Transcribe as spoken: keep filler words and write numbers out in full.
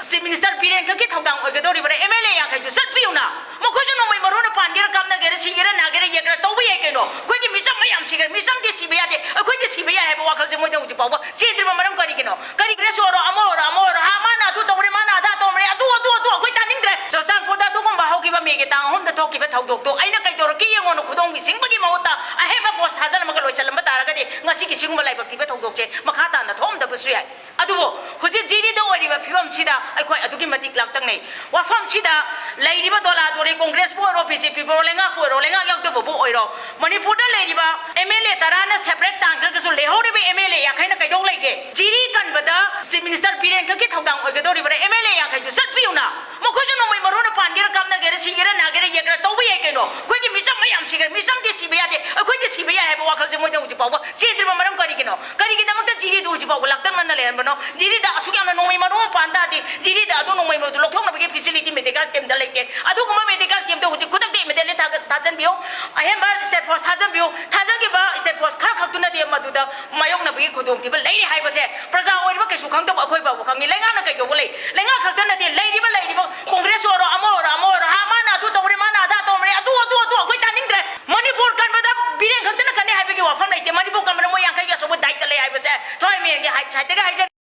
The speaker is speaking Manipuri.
ꯆꯤꯐ ꯃꯤꯅꯤꯁꯇꯔ ꯕꯤꯔꯦꯟ ꯈꯛꯀꯤ ꯊꯧꯗꯥꯡ ꯑꯣꯏꯒꯗꯧꯔꯤꯕ꯭ꯔꯥ? M L A ꯌꯥꯡꯈꯩꯗꯨ ꯆꯠꯄꯤꯌꯨꯅ꯫ ꯃꯈꯣꯏꯁꯨ ꯅꯣꯡꯃꯩ ꯃꯔꯨꯅ ꯄꯥꯟꯒꯦꯔꯥ, ꯀꯥꯞꯅꯒꯦꯔꯥ, ꯁꯤꯒꯦꯔꯥ, ꯅꯥꯒꯦꯔꯥ, ꯌꯦꯛꯀꯦꯔꯥ, ꯇꯧꯕ ꯌꯥꯏ ꯀꯩꯅꯣ꯫ ꯑꯩꯈꯣꯏꯗꯤ ꯃꯤꯆꯝ ꯃꯌꯥꯝ ꯁꯤꯈ꯭ꯔꯦ꯫ ꯃꯤꯆꯝꯗꯤ ꯁꯤꯕ ꯌꯥꯗꯦ꯫ ꯑꯩꯈꯣꯏꯗꯤ ꯁꯤꯕ ꯌꯥꯏ ꯍꯥꯏꯕ ꯋꯥꯈꯜꯁꯦ ꯃꯣꯏꯗ ꯍꯧꯖꯤꯛ ꯐꯥꯎꯕ ꯆꯦꯟꯗ꯭ꯔꯤꯕ ꯃꯔꯝ ꯀꯔꯤꯒꯤꯅꯣ? ꯀꯔꯤ ꯀ꯭ꯔꯦꯁ ꯑꯣꯏꯔꯣ, ꯑꯃ ꯑꯣꯏꯔꯣ, ꯑꯃ ꯑꯣꯏꯔꯣ, ꯍꯥ, ꯃꯥꯅ ꯑꯗꯨ ꯇꯧꯔꯦ, ꯃꯥꯅ ꯑꯗꯥ ꯇꯧꯔꯦ, ꯑꯗꯨ, ꯑꯗꯨ, ꯑꯗꯨ, ꯑꯩꯈꯣꯏ ꯇꯥꯅꯤꯡꯗ꯭ꯔꯦ꯫ ꯆꯨꯔꯆꯥꯟꯄꯨꯔꯗ ꯑꯗꯨꯒꯨꯝꯕ ꯍꯧꯈꯤꯕ ꯃꯦꯒꯤ ꯇꯥꯡ ꯑꯍꯨꯝꯗ ꯊꯣꯛꯈꯤꯕ ꯊꯧꯗꯣꯛꯇꯣ ꯑꯩꯅ ꯀꯩꯗꯧꯔꯛꯀꯦ ꯌꯦꯡꯉꯣꯅ ꯈꯨꯗꯣꯡ ꯁꯤꯡꯕꯒꯤ ꯃꯍꯨꯠꯇ ꯑꯍꯦꯟꯕ ꯄꯣꯁ ꯊꯥꯖꯤꯜꯂꯝꯃꯒ ꯂꯣꯏꯁꯤꯜꯂꯝꯕ ꯇꯥꯔꯒꯗꯤ ꯉꯁꯤꯒꯤ ꯁꯤꯒꯨꯝꯕ ꯂꯥꯏꯕꯛ ꯊꯤꯕ ꯊꯧꯗꯣꯛꯁꯦ ꯃꯈꯥ ꯇꯥꯅ ꯊꯣꯛꯑꯝꯗꯕꯁꯨ ꯌꯥꯏ꯫ ꯑꯗꯨꯕꯨ ꯍꯧꯖꯤꯛ ꯖꯤꯔꯤꯗ ꯑꯣꯏꯔꯤꯕ ꯐꯤꯕꯝꯁꯤꯗ ꯑꯩꯈꯣꯏ ꯑꯗꯨꯛꯀꯤ ꯃꯇꯤꯛ ꯂꯥꯡꯇꯛꯅꯩ꯫ ꯋꯥꯐꯝꯁꯤꯗ ꯂꯩꯔꯤꯕ ꯗꯣꯂꯥꯗꯣꯔꯤ, ꯀꯣꯡꯒ꯭ꯔꯦꯁꯄꯨ ꯑꯣꯏꯔꯣ, ꯕꯤ ꯖꯦ ꯄꯤꯕꯨ ꯑꯣꯏꯔꯣ, ꯂꯩꯉꯥꯛꯄꯨ ꯑꯣꯏꯔꯣ, ꯂꯩꯉꯥꯛ ꯌꯥꯎꯗꯕꯕꯨ ꯑꯣꯏꯔꯣ, ꯃꯅꯤꯄꯨꯔꯗ ꯂꯩꯔꯤꯕ ꯑꯦꯝ ꯑꯦꯜ ꯑꯦ ꯇꯔꯥꯅ ꯁꯦꯄꯔꯦꯠ ꯇꯥꯟꯈ꯭ꯔꯒꯁꯨ ꯂꯩꯍꯧꯔꯤꯕ ꯑꯦꯝ ꯑꯦꯜ ꯑꯦ ꯌꯥꯡꯈꯩꯅ ꯀꯩꯗꯧ ꯂꯩꯒꯦ? ꯖꯤꯔꯤ ꯀꯟꯕꯗ ꯆꯤꯐ ꯃꯤꯅꯤꯁꯇꯔ ꯕꯤꯔꯦꯟ ꯈꯛꯀꯤ ꯊꯧꯗꯥꯡ ꯑꯣꯏꯒꯗꯧꯔꯤꯕ꯭ꯔꯥ? M L A ꯌꯥꯡꯈꯩꯗꯨ ꯆꯠꯄꯤꯌꯨꯅ꯫ ꯃꯈꯣꯏꯁꯨ ꯅꯣꯡꯃꯩ ꯃꯔꯨꯅ ꯄꯥꯟꯒꯦꯔꯥ, ꯀꯥꯞꯅꯒꯦꯔꯥ, ꯁꯤꯒꯦꯔꯥ, ꯅꯥꯒꯦꯔꯥ, ꯌꯦꯛꯀꯦꯔꯥ, ꯇꯧꯕ ꯌꯥꯏ ꯀꯩꯅꯣ꯫ ꯑꯩꯈꯣꯏꯗꯤ ꯃꯤꯆꯝ ꯃꯌꯥꯝ ꯁꯤꯈ꯭ꯔꯦ꯫ ꯃꯤꯆꯝꯗꯤ ꯁꯤꯕ ꯌꯥꯗꯦ꯫ ꯑꯩꯈꯣꯏꯗꯤ ꯁꯤꯕ ꯌꯥꯏ ꯍꯥꯏꯕ ꯋꯥꯈꯜꯁꯦ ꯃꯣꯏꯗ ꯍꯧꯖꯤꯛ ꯐꯥꯎꯕ ꯆꯦꯟꯗ꯭ꯔꯤꯕ ꯃꯔꯝ ꯀꯔꯤꯒꯤꯅꯣ? ꯀꯔꯤꯒꯤꯗꯃꯛꯇ ꯖꯤꯔꯤꯗꯨ ꯍꯧꯖꯤꯛ ꯐꯥꯎꯕ ꯂꯥꯛꯇꯛꯅꯅ ꯂꯩꯔꯝꯕꯅꯣ? ꯖꯤꯔꯤꯗ ꯑꯁꯨꯛ ꯌꯥꯝꯅ ꯅꯣꯡꯃꯩ ꯃꯔꯨ ꯑꯃ ꯄꯥꯟ ꯇꯥꯔꯗꯤ, ꯖꯤꯔꯤꯗ ꯑꯗꯨ ꯅꯣꯡꯃꯩ ꯃꯔꯨꯗꯨ ꯂꯧꯊꯣꯛꯅꯕꯒꯤ ꯐꯦꯁꯤꯂꯤꯇꯤ ꯃꯦꯗꯤꯀꯦꯜ ꯀꯦꯝꯗ ꯂꯩꯇꯦ꯫ ꯑꯗꯨꯒꯨꯝꯕ ꯃꯦꯗꯤꯀꯦꯜ ꯀꯦꯝꯗꯣ ꯍꯧꯖꯤꯛ ꯈꯨꯗꯛꯇ ꯏꯃꯤꯗꯦꯠꯂꯤ ꯊꯥꯖꯟꯕꯤꯌꯨ꯫ ꯑꯍꯦꯟꯕ ꯁ꯭ꯇꯦꯠ ꯐꯣꯔꯁ ꯊꯥꯖꯟꯕꯤꯌꯨ꯫ ꯊꯥꯖꯈꯤꯕ ꯁ꯭ꯇꯦꯠ ꯐꯣꯔꯁ ꯈꯔ ꯈꯛꯇꯨꯅꯗꯤ ꯃꯗꯨꯗ ꯃꯥꯌꯣꯛꯅꯕꯒꯤ ꯈꯨꯗꯣꯡꯊꯤꯕ ꯂꯩꯔꯤ ꯍꯥꯏꯕꯁꯦ ꯄ꯭ꯔꯖꯥ ꯑꯣꯏꯔꯤꯕ ꯀꯩꯁꯨ ꯈꯪꯗꯕ ꯑꯩꯈꯣꯏ ꯐꯥꯎꯕ ꯈꯪꯉꯤ꯫ ꯂꯩꯉꯥꯛꯅ ꯀꯩꯗꯧꯕ ꯂꯩ? ꯂꯩꯉꯥꯛ ꯈꯛꯇ ꯅꯠꯇꯦ, ꯂꯩꯔꯤꯕ, ꯂꯩꯔꯤꯕ ꯀꯣꯡꯒ꯭ꯔꯦꯁ ꯑꯣꯏꯔꯣ, ꯑꯃ ꯑꯣꯏꯔꯣ, ꯑꯃ ꯑꯣꯏꯔꯣ, ꯍꯥ, ꯃꯥꯅ ꯑꯗꯨ ꯇꯧꯔꯦ, ꯃꯥꯅ ꯑꯗꯥ ꯇꯧꯔꯦ, ꯑꯗꯨ, ꯑꯗꯨ, ꯑꯗꯨ, ꯑꯩꯈꯣꯏ ꯇꯥꯅꯤꯡꯗ꯭ꯔꯦ꯫ ꯃꯅꯤꯄꯨꯔ ꯀꯟꯕꯗ ꯕꯤꯔꯦꯟ ꯈꯛꯇꯅ ꯀꯟꯅꯤ ꯍꯥꯏꯕꯒꯤ ꯋꯥꯐꯝ ꯂꯩꯇꯦ꯫ ꯃꯅꯤꯄꯨꯔ ꯀꯟꯕꯗ ꯃꯣꯏ ꯌꯥꯡꯈꯩꯒꯤ ꯑꯆꯧꯕ ꯗꯥꯏꯇ ꯂꯩ ꯍꯥꯏꯕꯁꯦ ꯊꯋꯥꯏ ꯃꯦꯟꯒꯤ ꯍꯥꯏ-, ꯁꯥꯏꯠꯇꯒꯤ ꯍꯥꯏꯖꯔꯤ꯫